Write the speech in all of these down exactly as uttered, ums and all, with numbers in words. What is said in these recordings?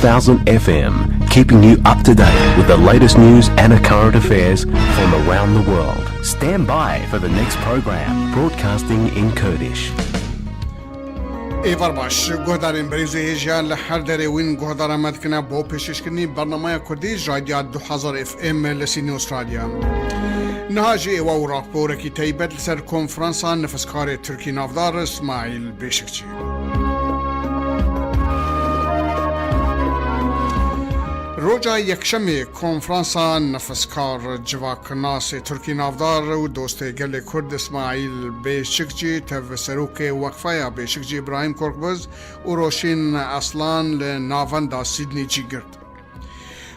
Thousand F M, keeping you up to date with the latest news and current affairs from around the world. Stand by for the next program, broadcasting in Kurdish. Êvar baş, guhdarên berêz û hêja li her derê wîn guhdara me dikine bo pêşkêşkirinî bernameya Kurdî ji Radya du hezar F M li Sydney, Australya. Niha jî êwa û raporekî taybet li ser konferansa nifiskarê Tirkî navdar Îsmaîl Bêşikçî. Roja Yekşemê konferansa nifskar civaknasê Tirkî navdar û dostê gelê Kurd Îsmaîl Bêşikçî tev serokê Weqfeya Bêşikçî Îbrahîm Korkbuz û Roşîn Aslan li navenda Sydney cî girt.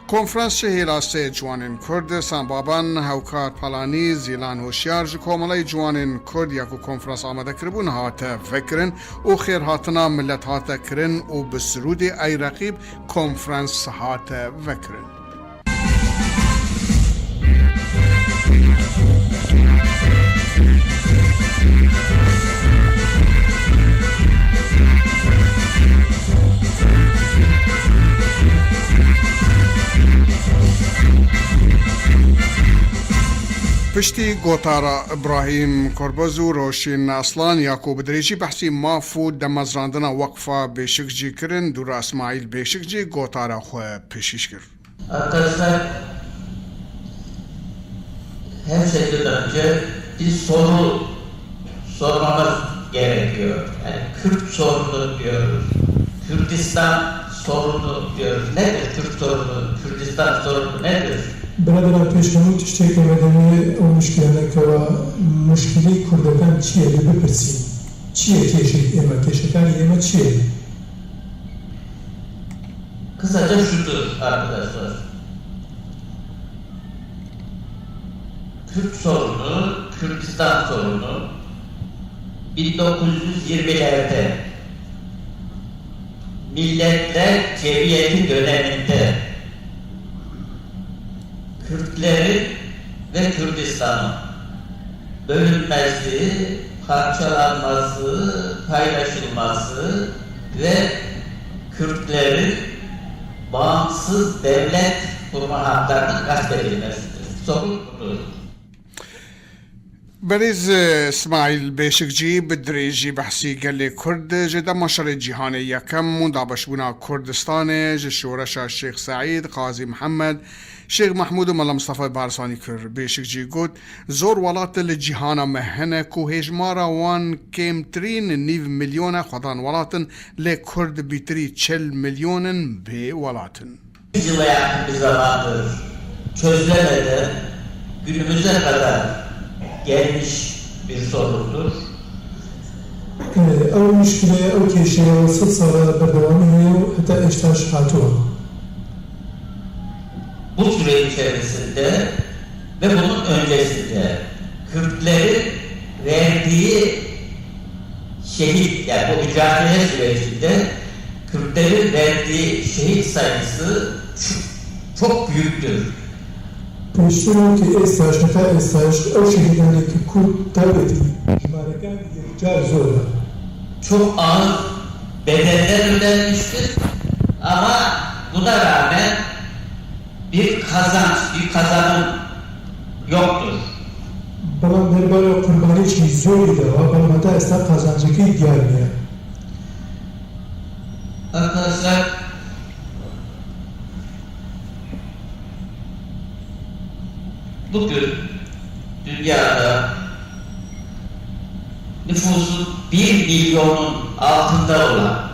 Konferans ji hêla sê ciwanên Kurd, Sanbaban, Hewkar Palanî, Zîlan Hoşyar ji Komeleya Ciwanên Kurd ya ku konferans amade kiribûn hate vekirin û xêrhatina milet hate kirin û bi sirûdê Ey Reqîb konferans hate vekirin. Piştî gotara Îbrahîm Korboz û Roşîn Aslan ya ku bi dirêjî behsî maf û demezrandina Weqfa Bêşikcî kirin, dûra Îsmaîl Bêşikcî gotara xwe pêşîş kir. Arkadaşlar, her şeyden önce bir soru sormamız gerekiyor. Yani Kürt sorunu diyoruz, Kürdistan sorunu diyoruz. Nedir Kürt sorunu, Kürdistan sorunu nedir? Biraderan, pêş hemû tiştê ke me demê ew muşkilane kewa, muşkilî kurdekan çi ye, li bipirsîn. Çi ye kêşeyî ême? Kêşekanî ême çi ye? Kısaca şudur arkadaşlar. Kürt sorunu, Kürdistan sorunu bin dokuz yüz yirmilerde Milletler Cemiyeti döneminde Kürtlerin ve Kürdistan'ın bölünmesi, parçalanması, paylaşılması ve Kürtlerin bağımsız devlet kurma haklarının gasp edilmesidir. Sorun budur. Berêz Îsmaîl Bêşikcî bi dirêjî behsî gelê Kurd ji dema şerê cîhanê yekem û dabeşbûna Kurdistanê ji şoreşa Şêx Seîd, Qazî Mihemed, Şêx Mehmûd û Mela Mistefa Barzanî kir. Bêşikcî got, zor welat li cîhana me hene ku hêjmara wan kêmtirîn nîv milyon e, xwedan welat in, lê Kurd bîtirî çil milyon in bê welat in. Yüzyıla yakın bir zamandır çözülemeden günümüze kadar gelmiş bir sorundur. Ew muşkile, ew kêşeye sed sala berdewamî heye û heta êşta jî hatûye. Bu süre içerisinde ve bunun öncesinde Kürtlerin verdiği şehit, yani bu mücadele sürecinde Kürtlerin verdiği şehit sayısı çok, çok büyüktür. Pêştir û ke êsta ji heta êsta ji ew şehîdanê ke Kurd dawetî jimarekan yekcar zor e. Çok ağır bedeller ödenmiştir ama buna rağmen bir kazanç, bir kazanım yoktur. Belam derbara qurbaniyekî zor î dawa, belam heta êsta qazancekî diyar niye. Arkadaşlar, bugün dünyada nüfusu bir milyonun altında olan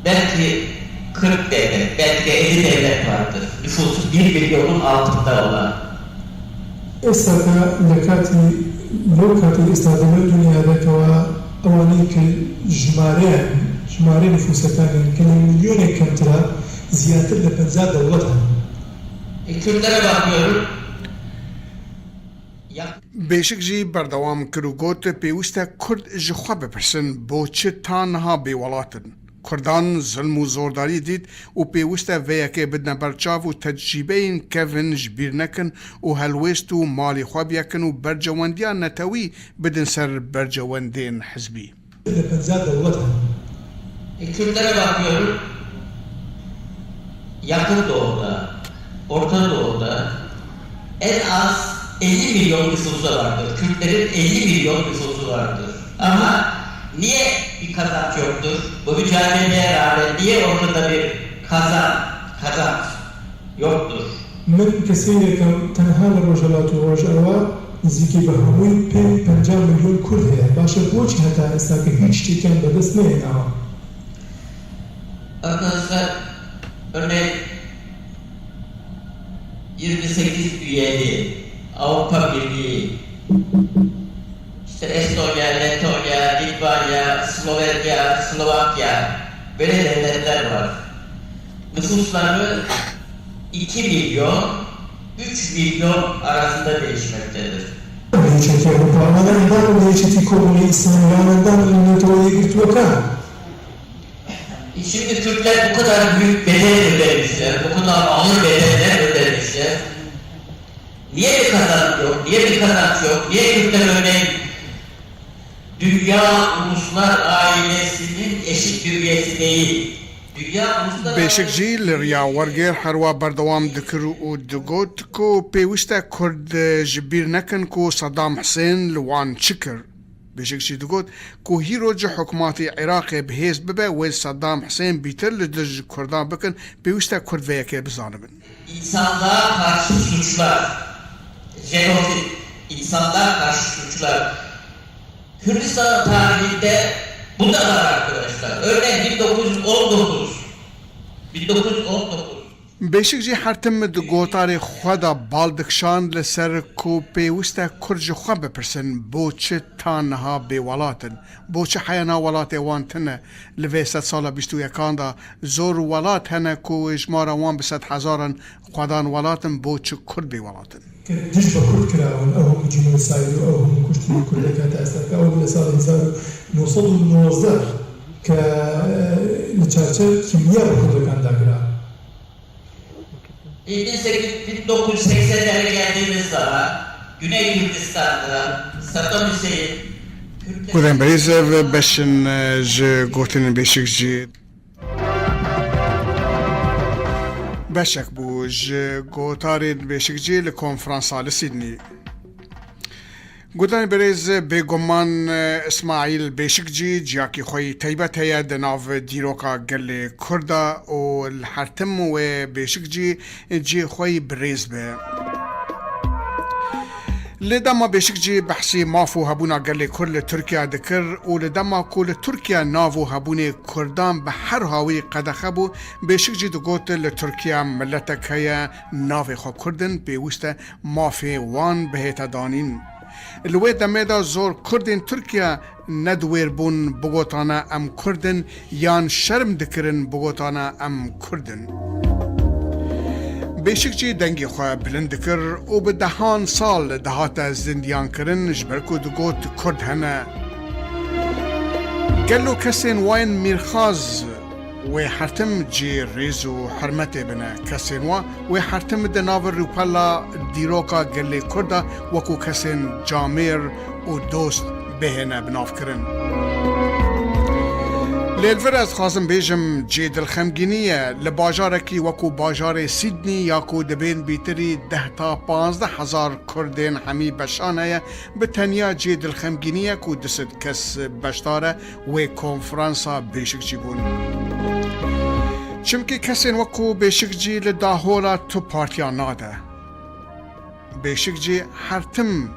belki kırk devlet, belki de elli devlet vardır. Nüfusu bir milyonun altında olan. Êsta ke li katî, lew katî êsta di lew dinyaya de kewa ewanî ke jimareyan, jimarê nifûsekan in ke li milyonê kemtir e, ziyadtir li penca dewlet hene. E, Kürtlere bakıyorum. Ya- Bêşik jî berdewam kir û got, pêwîst e Kurd ji xwe bipirsin, bo çi ta niha bêwelat in? Kurdan zilm û zordarî dît û pêwîst e vê yekê bidine ber çav û tecrîbeyên kevin ji bîr nekin û helwêst û malê xwe biyekin û bercewendiya netewî bidin ser bercewendên hizbî. Li penca dewlet hene. E, Kürtlere bakıyorum. Yakın Doğu'da, Orta Doğu'da en az elli milyon nüfusu vardır. Kürtlerin elli milyon nüfusu vardır. Ama niye bir kazanç yoktur? Bu mücadeleye rağmen niye ortada bir kazan-, kazanç yoktur? Min kesê yekem tenha li Rojhilat û Rojava nizîkî bi hemûyî pênc penca milyon Kurd heye. Baş e, boçî heta êsta ki hîç tiştê kem bi dest nehênawa? Arkadaşlar, örneğin yirmi sekiz üyeli Avrupa Birliği, işte Estonya, Letonya, Litvanya, Slovenya, Slovakya, böyle devletler var. Nüfusları iki milyon, üç milyon arasında değişmektedir. Yekîtiya Ewropa, ama endamên Yekîtî Komelê Îslamî, yan endamên Neteweyê Yekgirtû. E, şimdi Kürtler bu kadar büyük bedel ödemişler, bu kadar ağır bedeller ödemişler. Niye bir kazanç yok? Niye bir kazanç yok? Niye Kürtler örneğin dünya uluslar ailesinin eşit bir üyesi değil? Dünya uluslar Beşikçî li riya wergêr herwa berdewam dikir û digot ku pêwîst e Kurd ji bîr nekin ku Saddam Husên li wan çi kir. Beşikçî digot ku hîro ji hikûmetê Iraqê bi hêz bibe, wê Saddam Husên bîtir li dij Kurdan bikin, pêwîst e Kurd vê yekê bizanibin. İnsanlığa karşı suçlar, jenosid, insanlığa karşı suçlar. Kürdistan tarihinde bu da var arkadaşlar. Örneğin bin dokuz yüz on dokuz, bin dokuz yüz on dokuz. Beşikçî her tim di gotarê xwe de bal dikişand li ser ku pêwîst e Kurd ji xwe bipirsin, bo çi ta niha bêwelat in? Bo çi heyana welatê wan tune? Li vê sedsala bîst û yekan de zor welat hene ku jimara wan bi sedhezaran xwedan welat in, bo çi Kurd bêwelat in? Dij bi Kurd kirabûn, ew hemû cînosayd û ew hemû kuştinên Kurdek heta êsta, ew li salê hezar û neh sed û nozdeh ke, e, li çarçev kîmya bi Kurdekan dagirabû. Bin dokuz yüz seksenlere geldiğimiz zaman Güney Kürdistan'da Saddam Hüseyin Kürtler Guhdarên birêz, ev beş in, e, ji gotinên Beşikçî. Beşek bû ji gotarên Beşikçî li konferansa li Sydney. Guhdarên birêz, bêguman, e, Îsmaîl Beşikçî ciyakî xwe yî teybet heye di nav dîroka gelê Kurd de û li her tim wê Beşikçî cihê xwe yî birêz be. Li dema Beşikçî behsî maf û hebûna gelê Kurd li Tirkiye dikir û li dema ku li Tirkiye nav û hebûnê Kurdan bi her hawî qedexe bû, Beşikçî digot li Tirkiye miletek heye, navê xwe Kurd in, pêwîst e mafê wan bihête danîn. Li wê demê de zor Kurdên Tirkiye ne di wêr bûn bigotane em Kurd in, yan şerm dikirin bigotane em Kurd in. Beşikçî dengê xwe bilind dikir û bi dehan sal dihate zindiyankirin, ji ber ku digot Kurd hene. Gelo kesên wayên mîrxaz wê her tim cihê rêz û hurmetê bine. Kesên wa wê her tim di nav rûpela dîroka gelê Kurd de wekû kesên camêr û dost bihêne binavkirin. Lê li vir ez dixwazim bêjim, cihê dilxemgînî ye, li bajarekî wekû bajarê Sydney ya ku dibên bîtirî deh ta panzdeh hezar Kurdên hemî beşan heye, bi tenya cihê dilxemgînî ye ku du sed kes beşdar e wê konferansa Beşikçî bûn. Çimkî kesên wekû Beşikçî li dahola tu partiyan nade. Beşikçî her tim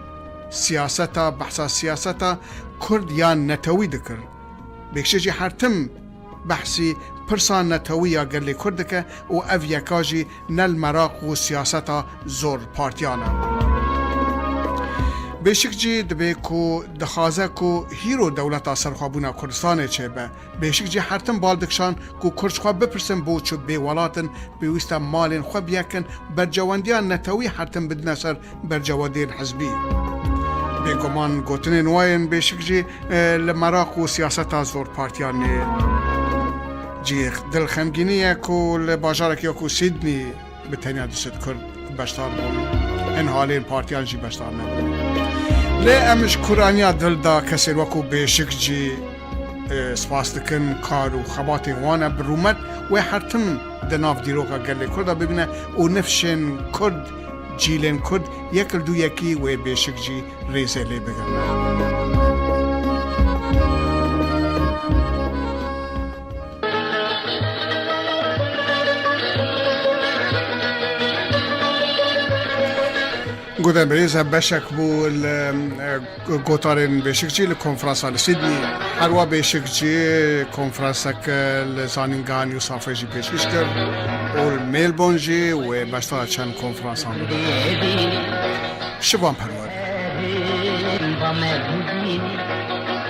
siyaseta, behsa siyaseta Kurd ya netewî dikir. Beşikçî her tim behsî pirsa netewî ya gelê Kurd dike û ev yeka jî ne li meraq û siyaseta zor partiyan e. Beşikçî dibê ku dixwaze ku hîro dewleta serxwebûna Kurdistanê çêbe. Beşikçî her tim bal dikişand ku Kurd ji xwe bipirsin bo çi bêwelat in, pêwîst e malên xwe bi yek in, berjewendiya netewî her tim bidine ser berjewendiyên hizbî. Bêguman gotinên wayên Beşikçî, e, li meraq û siyaseta zor partiyan nê. Cihê dilxemgînî ye ku li bajarekî wekû Sydney bi tenya du sed Kurd beşdar bûn. Hin halên partiyan jî beşdar nebûn. Lê em ji kuraniya dil de kesên wekû Beşikçî e, spas dikin, kar û xebatên wan e bi rûmet wê her tim di nav dîroka gelê Kurd de bimîne û nifşên Kurd, cîlên Kurd yek li dû yekî wê Bêşikçî rêzê lê bigirin. Guhdarên birêz, ev beşek bû li, e, gotarên Bêşikçî li konferansa li Sydney. Her wa Bêşikçî konferansek li zanîngehan New South Wales jî pêşkêş kir û li Melbourne jî wê beşdara çend konferansan bibe. Şivan Perwer. Ba me hûzî,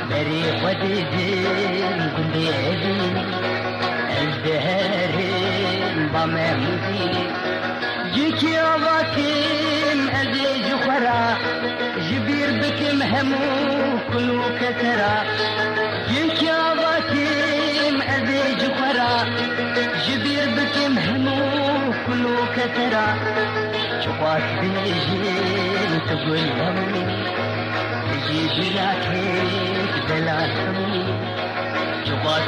berê xwe didin gundê Evîn. Ez diherim ba me hûzî. Yekî ava kim ez ê ji xwe re, ji bîr bikim hemû kul û kesera. Yekî ava kim ez ê ji xwe re, ji bîr bikim hemû kul û kesera. Çiqas bêjin tu gul hemû, tu jî diyakek delal hemû. Çiqas